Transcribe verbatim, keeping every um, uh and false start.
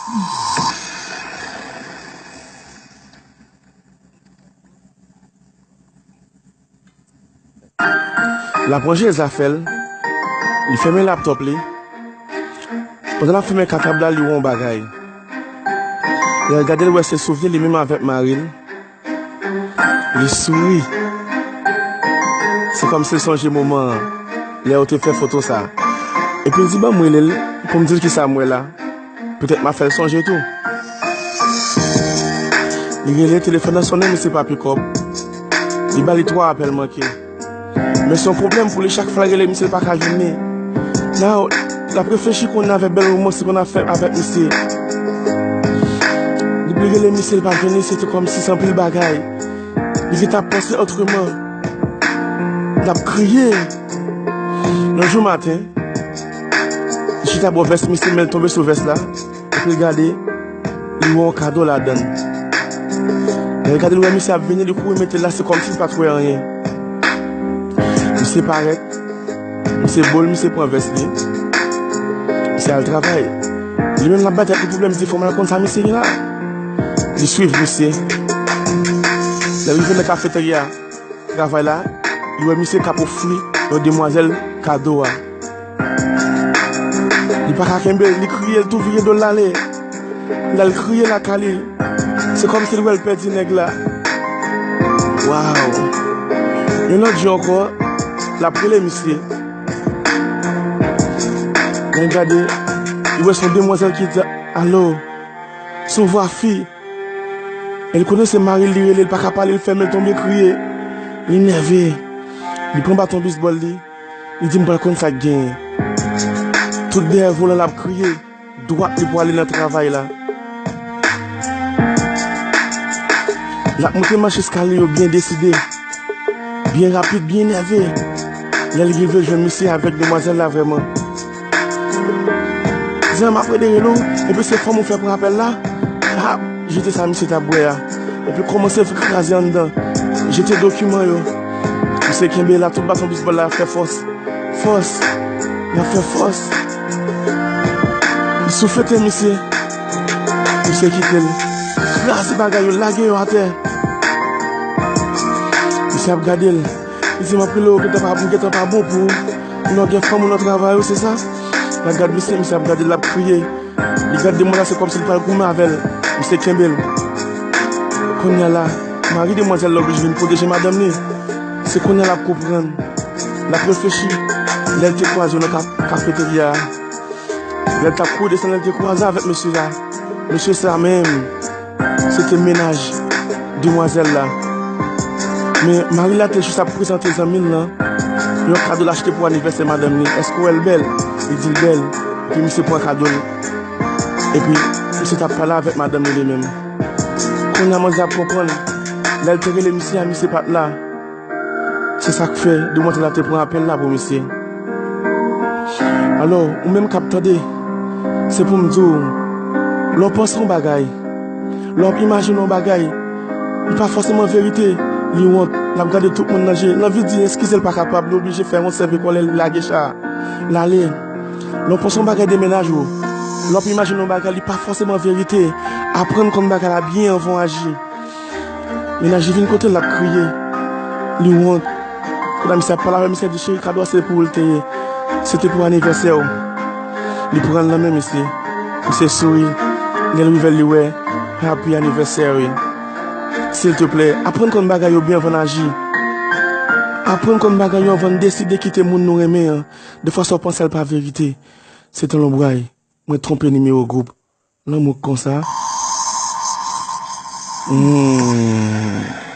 L ap ranje zafè l, li fèmen laptòp li. Pandan l ap fèmen katab la, li wè yon bagay. Lè l gade, l wè se souvni li menm avèk mari l. Li souri. Se kòmsi l sonje moman an, lè yo te fè foto sa a. Epi l di, "Ban m rele l pou m di l kisa m wè la. Petèt m a fè l sonje tou." Li rele, telefòn nan sonnen, misye pa pikòp. Li ba li twa apèl manke. Men se yon pwoblèm pou li, chak fwa l rele misye, l pa ka jwenn li. Now, l ap reflechi kounye a avèk bèl romans li konn ap fè avèk misye. Depi l rele misye, l pa jwenn li, se te kòmsi se anpil bagay. Li gentan ap panse otreman. L ap kriye. Yon jou maten, li chita bò vès misye, men l tonbe sou vès la. Epi l gade, li wè yon kado ladan l. Lè l gade, l wè misye ap vini, li kouri mete l la, se kòmsi l pa t wè anyen. Misye parèt, misye bo l, misye pran vès li. Misye al travay. Li menm l ap bay tèt li pwoblèm, li di, "Fò m al konn sa misye gen la." Li swiv misye. Lè l rive nan kafeterya travay la, li wè misye k ap ofri yon demwazèl kado a. Li pa ka kenbe l, li kriye, l tou vire do l ale. L al kriye lakay li. Se kòmsi l wè l pèdi nèg la. Waw! Yon lòt jou ankò, l ap rele misye. Lè l gade, li wè se yon demwazèl ki di, "Alo," se yon vwa fi. E l konnen se mari l li rele, l pa ka pale, l fèmen, l tonbe kriye. Li nève. Li pran baton bisbòl li. Li di, "M pral konn sa k genyen." Tout dèyè volan l ap kriye. Dwat li pou ale nan travay la. L ap monte mach eskalye yo byen deside, byen rapid, byen nève. Lè l rive jwenn misye avèk demwazèl la vrèman. Di, "M ap rele rele w, epi se fanm ou fè pran apèl la?" L ap jete sa misye t ap bwè a. Epi kòmanse kraze anndan. Jete dokiman yo. Misye kenbe la, tout baton bisbòl la fè fòs. Fòs. L ap fè fòs. Li souflete misye. Misye kite l. Kraze bagay yo, lage yo atè. Misye ap gade l. Li di, "M ap rele w, ou gentan pa, ou gentan pa bon pou ou. Ou nan gen fanm ou nan travay ou, se sa?" L ap gade misye, misye ap gade l, l ap kriye. Li gade demwazèl, se kòmsi li pral goumen avè l. Misye kenbe l. Kounye a la, mari demwazèl la oblije vin pwoteje madanm li. Se kounye a l ap konprann. L ap reflechi. Lè l te kwaze yo nan ka-, kafeterya a. Lè l t ap kouri desann, lè l te kwaze avèk mesye sa. Mesye sa menm, se te mennaj demwazèl la. Men mari l la te jis ap prezante zanmi l lan yon kado l achte pou anivèsè madanm li. "Èske w wè l bèl?" Li di l bèl. Epi misye pran kado l. Epi misye t ap pale avèk madanm li li menm. Kounye a manzè ap konprann. Lè l te rele misye a, misye pa t la. Se sa k fè demwazèl la te pran apèl la pou misye. Alò, ou menm k ap tande, se pou m di w, lè w panse yon bagay, lè w ap imajine yon bagay, li pa fòseman verite, li wont, l ap gade tout moun nan je, l anvi di eskize l pa kapab, li oblije fè yon sèvi kòlè, li lage cha a, l ale. Lè w panse yon bagay demenaje w, lè w ap imajine yon bagay, li pa fòseman verite, aprann konn bagay la byen anvan w aji. Mennaj li vin kote l, l ap kriye. Li wont. Kounye a misye ap pale avè misye, di, "Cheri, kado a se pou ou l te ye. Se te pou anivèsè w." Li pran l nan men misye. Misye souri. Lè l rive l, li wè, "Happy anniversary." Silteplè, aprann konn bagay yo byen anvan n aji. Aprann konn bagay yo anvan n deside kite moun nou renmen an. Defwa sa w panse a l pa verite. Se te lonbray. Mwen twonpe nimewo gwoup. Lanmou k konsa. Hmm.